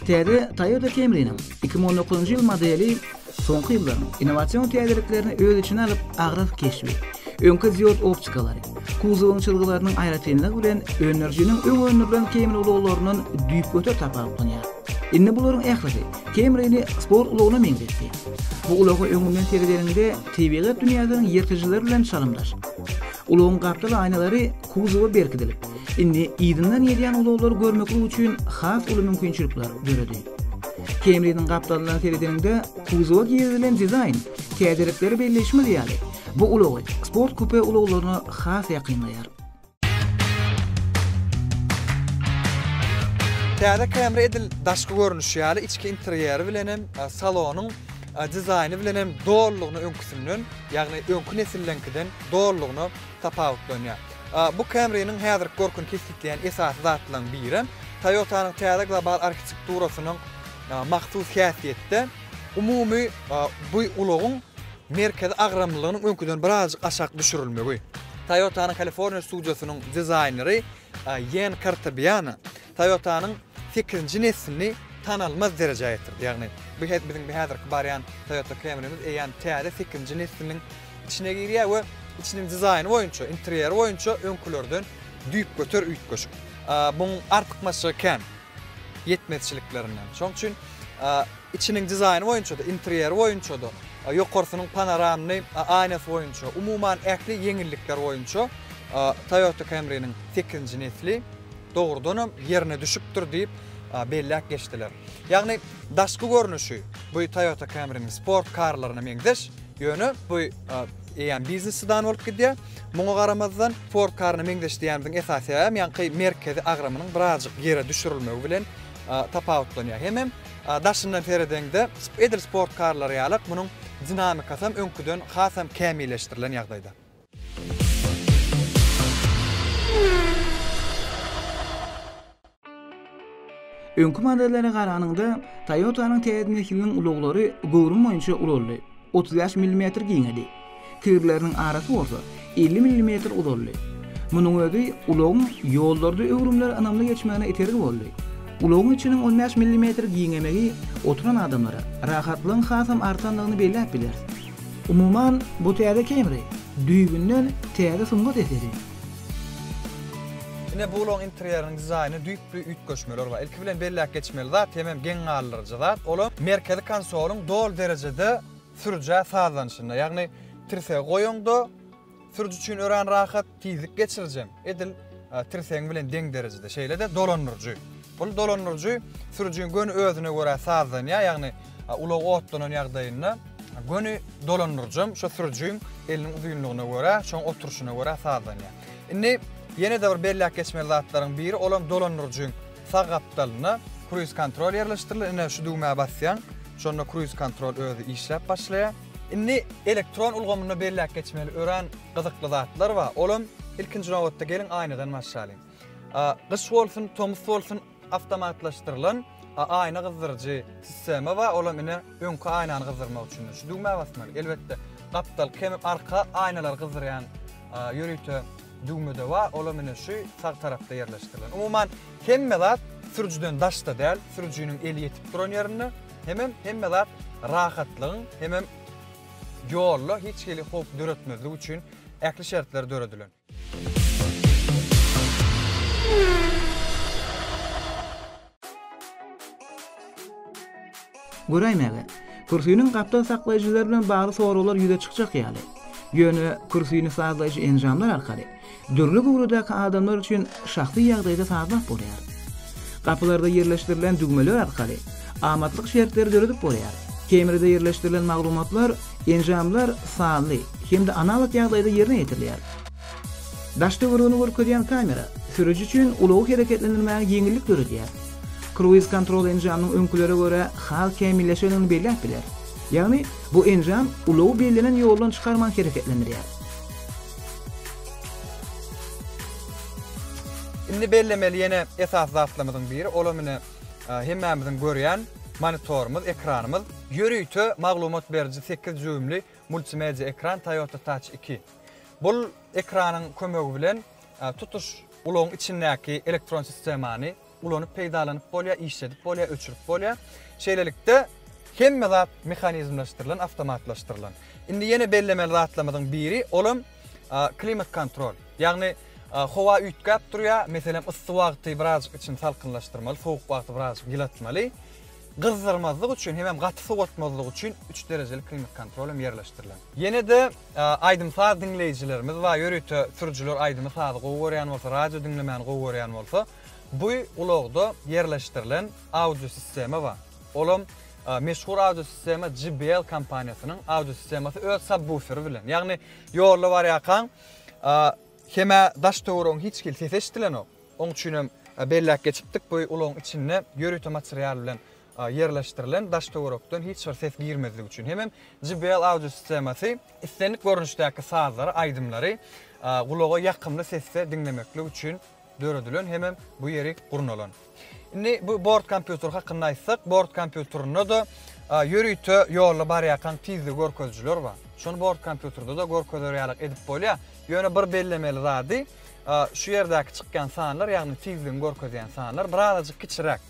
Täze Toyota Camry-niň 2019-njy ýyl modeli soňky ýyllaryň innowasion täzeliklerini öz içine alyp, agras keşbi, öňki diod optikalary, kuzowyň çyzgylarynyň aýratynlygy bilen öndürijiniň öň öndürilen Camry ulaglaryndan düýpgöter tapawutlanýar. Indi bularyň ählisi Camry-ni sport ulagyna meňzetdi. Bu ulaga öňünden seredeniňde tebigat dünýäsiniň ýyrtyjylary bilen çalymdaş. Ulagyň gapdal aýnalary kuzowa berkidilip, indi yzyndan gelýän ulaglary görmeklik üçin has uly mümkinçilikler döredi. Camry-niň gapdalyndan seredeniňde kuzowa girizilen dizaýn täzelikleri belleýşimiz ýaly, bu ulagy sport kupe ulaglaryna has ýakynlaýar. Täze Camry edil daşky görnüşi ýaly içki interýeri bilen hem, salonyň dizaýny bilen hem dolulygyna öňküsinden, ýagny öňki nesilleňkiden dolulygyna tapawutlanýar. Bu Camry-niň häzirki görküni kesgitleýän esasy zatlaryň birem, Toyota-nyň täze global arhitekturasynyň mahsus häsiýetde umumy bu ulagyň merkezi agramlylygynyň öňküden birazajyk aşak düşürilmegi. Toyota-nyň Kaliforniýa studiýasynyň dizaýneri Ýen Kartabiana Toyota-nyň sekizinji neslini tanalmaz derejä getirdi. Ýagny bu biziň bu häzirki barýan Toyota Camry-miz eýýäm täze sekizinji nesliniň içine girýär we içiniň dizaýny boýunça, interýeri boýunça öňkülerden düýpgöter üýtgeşik. Buň artykmaçlygy kän ýetmezçiliklerinden. Şonuň üçin içiniň dizaýny boýunça-da, interýeri boýunça-da, ýokarsynyň panoramny aýnasy boýunça, umuman ähli ýeňillikler boýunça Toyota Camry-niň sekizinji nesli dogrudanam ýerine düşüpdir diýip belläp geçdiler. Ýagny daşky görnüşi bu Toyota Camry-niň sport karlaryna meňzeş, ýöne bu eýýäm biznes sedan bolup gidýär. Muňa garamazdan sport karyna meňzeş diýýänimiziň esasy sebäbem ýaňky merkezi agramynyň birazjyk ýere düşürilmegi bilen tapawutlanýar. Hemem daşyndan seredeňde edil sport karlary ýalak munuň dinamikasam öňküden hasam kämilleşdirilen ýagdaýda. Öňki modellere garanyňda, Toyota-nyň täze nesliniň ulaglary göwrüm boýunça ulaldy, 35 millimetr giňedi. Tigirleriniň arasy bolsa 50 millimetr uzaldy. Munuň özi ulagyň ýollarda öwrümleri ynamly geçmegine itergi boldy. Ulagyň içiniň 15 millimetr giňemegi oturan adamlara rahatlygyň hasam artandygyny belläp bileris. Umuman, bu täze Camry düýbünden täze sungat eseri. Ine bu ulagyň interýeriniň dizaýny düýpli üýtgeşmeler bar. Ilki bilen belläp geçmeli zat hemem geň galdyryjy zat, olam merkezi konsolyň doly derejede sürüjä sazlanyşynda. Ýagny tirsegi goýaňda sürüji üçin örän rahat, tizlik geçirijem edil tirsegiň bilen deň derejede. Şeýle-de dolandyryjy. Bul dolandyryjy sürüjiň göni özüne görä sazlanýar, ýagny ulag otlanan ýagdaýynda göni dolandyryjam şo sürüjiň eliniň uzynlygyna görä, şoň oturyşyna görä sazlanýar. Indi ýene-de bir belläp geçmeli zatlaryň biri, olam dolandyryjyň sag gapdalynda kruiz kontrol ýerleşdirilen. Ine şu düwmä basýaň, şonda kruiz kontrol özi işläp başlaýar. Indi elektron ulgamynda belläp geçmeli örän gyzykly zatlar bar. Olam ilkinji nobatda geliň aýnadan başlalyň. Gyş bolsun, tomus bolsun awtomatlaşdyrylan aýna gyzdyryjy sistema bar. Olam ine öňki aýnany gyzdyrmak üçin şu düwmä basmaly. Elbetde gapdalky hem arka aýnalary gyzdyrýan ýörite düwme-de bar. Olam ine şu sag tarapda ýerleşdirilen. Umuman hemme zat sürüjiden daşda däl, sürüjiniň eli ýetip duran ýerinde. Hemem hemme zat rahatlygyň hemem ýolda hiç hili howp döretmezlik üçin ähli şertler döredilen. Göräýmäge, kürsiniň gapdal saklaýjylary bilen bagly soraglar ýüze çykjak ýaly. Ýöne kürsini sazlaýjy enjamlar arkaly dürli göwredäki adamlar üçin şahsy ýagdaýda sazlap bolýar. Gapylarda ýerleşdirilen düwmeler arkaly amatlyk şertleri döredip bolýar. Kemride ýerleşdirilen maglumatlar enjamlar sanly hem-de analog ýagdaýda ýerine ýetirilýär. Daş-töweregini görkezýän kamera sürüji üçin ulagy hereketlendirmäge ýeňillik döredýär. Kruiz kontrol enjamynyň öňkülere görä has kämilleşendigini belläp bileris. Ýagny, bu enjam ulagy bellenen ýoldan çykarman hereketlendirýär. Indi bellemeli ýene esasy zatlarymyzyň biri, olam ine hemmämiziň görýän monitorymyz, ekranymyz. Ýörite maglumat beriji sekiz jüýümli multimedia ekran Toyota Touch iki. Bul ekranyň kömegi bilen tutuş ulagyň içindäki elektron sistemany. ulanyp peýdalanyp bolýar, işledip bolýar, öçürip bolýar. Şeýlelikde, hemme zat mehanizmleşdirilen, awtomatlaşdyrylan. Indi ýene bellemeli zatlarymyzyň biri, olam klimat kontrol. Ýagny howa üýtgäp durýar, meselem yssy wagty birazjyk içini salkynlaşdyrmaly, sowuk wagty birazjyk ýylatmaly. Gyzdyrmazlyk üçin hemem gaty sowatmazlyk üçin üç derejeli klimat kontrol hem ýerleşdirilen. Ýene-de aýdym-saz diňleýjilerimiz bar, ýörite sürüjiler aýdymy-sazy gowy görýän bolsa, radio diňlemäni gowy görýän bolsa, bu ulagda ýerleşdirilen audio sistema bar. Olam meşhur audio sistema JBL kompaniýasynyň audio sistemasy öz sabwuferi bilen. Ýagny ýolda barýarkaň hem-ä daş-töweregiň hiç hili sesi eşidilenok. Oň üçin hem belläp geçipdik, bu ulagyň içinde ýörite material bilen ýerleşdirilen, daş-töwerekden hiç bir ses girmezligi üçin. Hemem JBL audio sistemasy islendik görnüşdäki sazlary, aýdymlary gulaga ýakymly sesde diňlemeklik üçin döredilen hemem bu ýeri gurnalan. Indi bu bort kompýuteri hakynda aýtsak, bort kompýuterinde-de ýörite ýolda barýarkaň tizligi görkezijiler bar. Şony bort kompýuterde-de görkezer ýaly edip bolýar. Ýöne bir bellemeli zady, şu ýerdäki çykýan sanlar, ýagny tizligiňi görkezýän sanlar birazajyk kiçiräk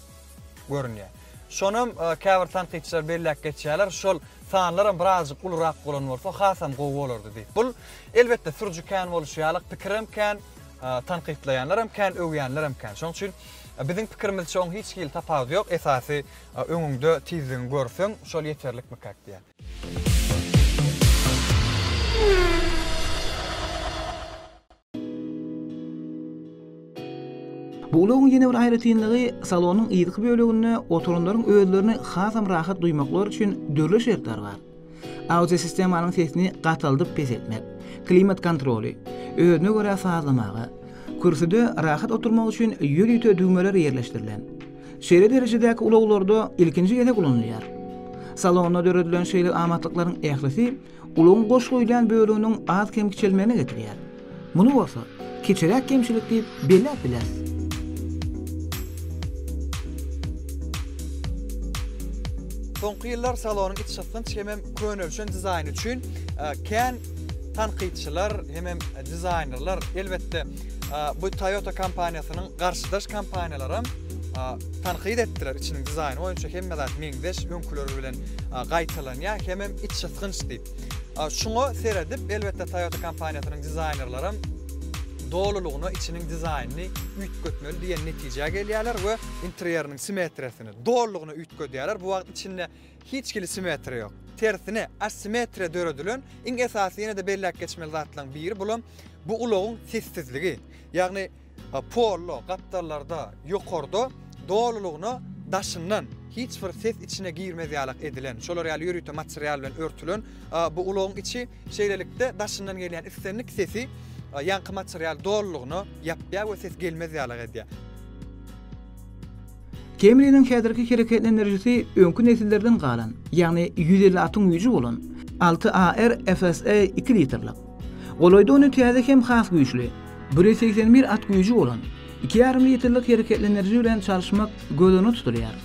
görünýär. Şonam käbir tankytçylar belläp geçýärler, şol sanlaram birazajyk ulurak bolan bolsa hasam gowy bolardy diýip. Bul, elbetde, sürüji kän boluşy ýaly pikirem kän, tankytlaýanlaram kän, öwýänlerem kän. Şonuň üçin biziň pikirimizçe oň hiç hili tapawudy ýok, esasy öňüňde tizligiňi görseň, şol ýeterlikmikäk diýýän. Bu ulagyň ýene bir aýratynlygy salonyň yzky böleginde oturanlaryň özlerini hasam rahat duýmaklary üçin dürli şertler bar. Audio sistemanyň sesini gataldyp peseltmek, klimat kontroly, özüne görä sazlamaga, kürsüde rahat oturmak üçin ýörite düwmeler ýerleşdirilen. Şeýle derejedäki ulaglarda ilkinji gezek ulanylýar. Salonda döredilen şeýle amatlyklaryň ählisi ulagyň goş goýulýan böleginiň az-kem kiçelmegine getirýär. Muny bolsa kiçiräk kemçilik diýip belläp bileris. Soňky ýyllar salonyň içgysgynç hemem könelişen dizaýny üçin kän tankytçylar hemem dizaýnerler, elbetde, bu Toyota kompaniýasynyň garşydaş kompaniýalaram tankyt etdiler. Içiniň dizaýny boýunça hemme zat meňzeş, öňküleri bilen gaýtalanýar hemem içgysgynç diýip. Şuňa seredip, elbetde, Toyota kompaniýasynyň dizaýnerlerem dolulygyna içiniň dizaýnyny üýtgetmeli diýen netijä gelýärler we interýeriniň simmetriýasyny dolulygyna üýtgedýärler. Bu wagt içinde hiç hili simmetriýa ýok. Tersine, asimetriýa döredilen. Iň esasy ýene-de belläp geçmeli zatlaryň biri bulam bu ulagyň sessizligi. Ýagny Polda, gapdallarda, ýokarda dolulygyna daşyndan hiç bir ses içine girmez ýalak edilen, şolar ýaly ýörite material bilen örtülen bu ulagyň içi. Şeýlelikde, daşyndan gelýän islendik sesi ýaňky material dolulygyna ýapýar we ses gelmez ýalak edýär. Camry-niň häzirki hereketlendirijisi öňki nesillerden galan, ýagny 150 atyň güýji bolan 6 AR FSA 2 litrlik. Golaýda ony täze hem has güýçli, 181 at güýji bolan, iki ýarym litrlik hereketlendiriji bilen çalyşmak göz öňünde tutulýar.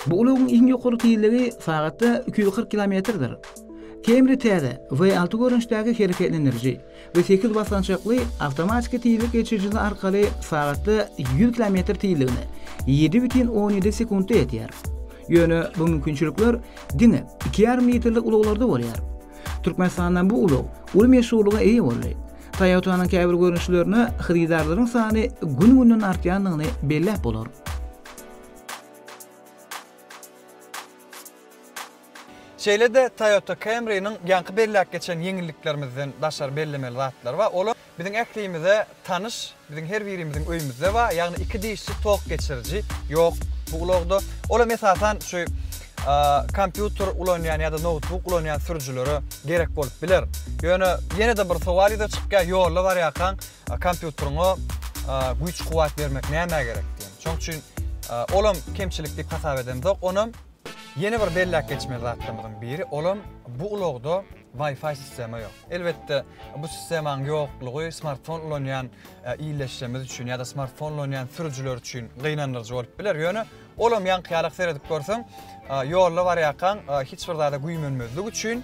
Bu ulagyň iň ýokary tizligi sagatda 240 kilometrdir. Camry täze V6 görnüşdäki hereketlendiriji we sekiz basgançakly awtomatiki tizlik geçirijisi arkaly sagatda 100 kilometr tizligine 7,17 sekuntda ýetýär. Ýöne bu mümkinçilikler diňe iki ýarym litrlik ulaglarda bolýar. Türkmenistanda bu ulag uly meşhurlyga eýe boldy. Toyota-nyň käbir görnüşlerine hyrydarlaryň sany gün-günden artýandygyny belläp bolar. Şeýle-de Toyota Camry-niň ýaňky belläp geçen ýeňilliklerimizden daşary bellemeli zatlary bar. Olar biziň ählimize tanyş, biziň her birimiziň öýümizde bar, ýagny iki dişli tok geçiriji ýok bu ulagda. Olam esasan şu kompýuter ulanýan ýa-da noutbuk ulanýan sürüjilere gerek bolup biler. Ýöne ýene-de bir sowal ýüze çykýar, ýolda barýarkaň kompýuteriňe güýç-kuwwat bermek nämä gerek diýen. Şonuň üçin olam kemçilik diýip hasap edemzok. Onam ýene bir belläp geçmeli zatlarymyzyň biri, olam bu ulagda. Wi-Fi sistema ýok. Elbetde, bu sistemanyň ýoklugy smartfon ulanýan ildeşlerimiz üçin ýa-da smartfon ulanýan sürüjiler üçin gynandyryjy bolup biler. Ýöne olam ýaňky ýalak seredip görseň, ýolda barýarkaň hiç bir zada güýmenmezlik üçin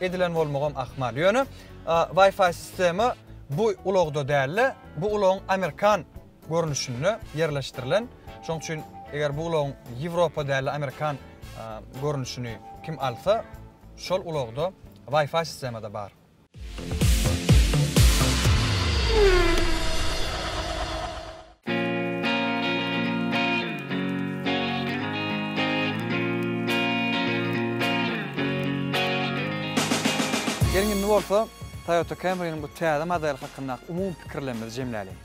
edilen bolmagam ahmal. Ýöne Wi-Fi sistema bu ulagda däl-de, bu ulagyň amerikan görnüşinde ýerleşdirilen. Şonuň üçin eger bu ulagyň Ýewropa däl-de amerikan görnüşini kim alsa, şol ulagda Wi-Fi sistema-da bar. Geliň indi bolsa Toyota Camry-niň bu täze modeli hakyndaky umumy pikirlerimizi jemläliň.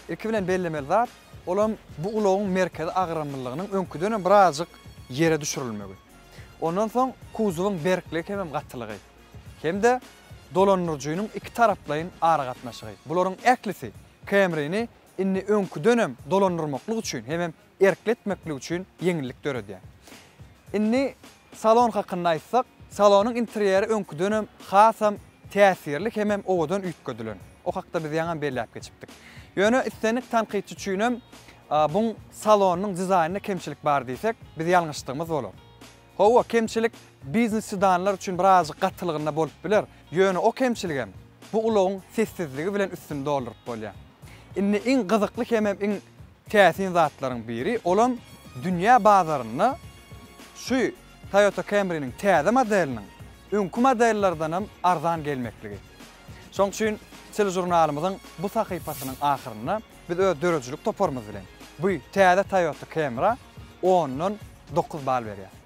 Ilki bilen bellemeli zat, olam bu ulagyň merkezi agramlylygynyň öňküdenem birazjyk ýere düşürilmegi. Ondan soň kuzowyň berkligi hemem gatylygy hem-de dolandyryjynyň ikitaraplaýyn aragatnaşygy. Bularyň ählisi Camry-ni indi öňküdenem dolandyrmaklyk üçin hemem erkli etmeklik üçin ýeňillik döredýär. Indi salon hakynda aýtsak, salonyň interýeri öňküdenem hasam täsirli hemem owadan üýtgedilen. O hakda biz ýaňam belläp geçipdik. Ýöne islendik tankytçy üçinem buň salonynyň dizaýnynda kemçilik bar diýsek, biz ýalňyşdygymyz bolar. Hawa, kemçilik biznes sedanlar üçin birazajyk gatylygynda bolup biler, ýöne o kemçiligem bu ulagyň sessizligi bilen üstüni dolduryp bolýar. Indi iň gyzykly hemem iň täsin zatlaryň biri, olam dünýä bazarynda şu Toyota Camry-niň täze modeliniň öňki modellerdenem arzan gelmekligi. Şonuň üçin teležurnalymyzyň bu sahypasynyň ahyrynda biz öz döredijilik toparymyz bilen bu täze Toyota Camry ondan dokuz bal berýäris.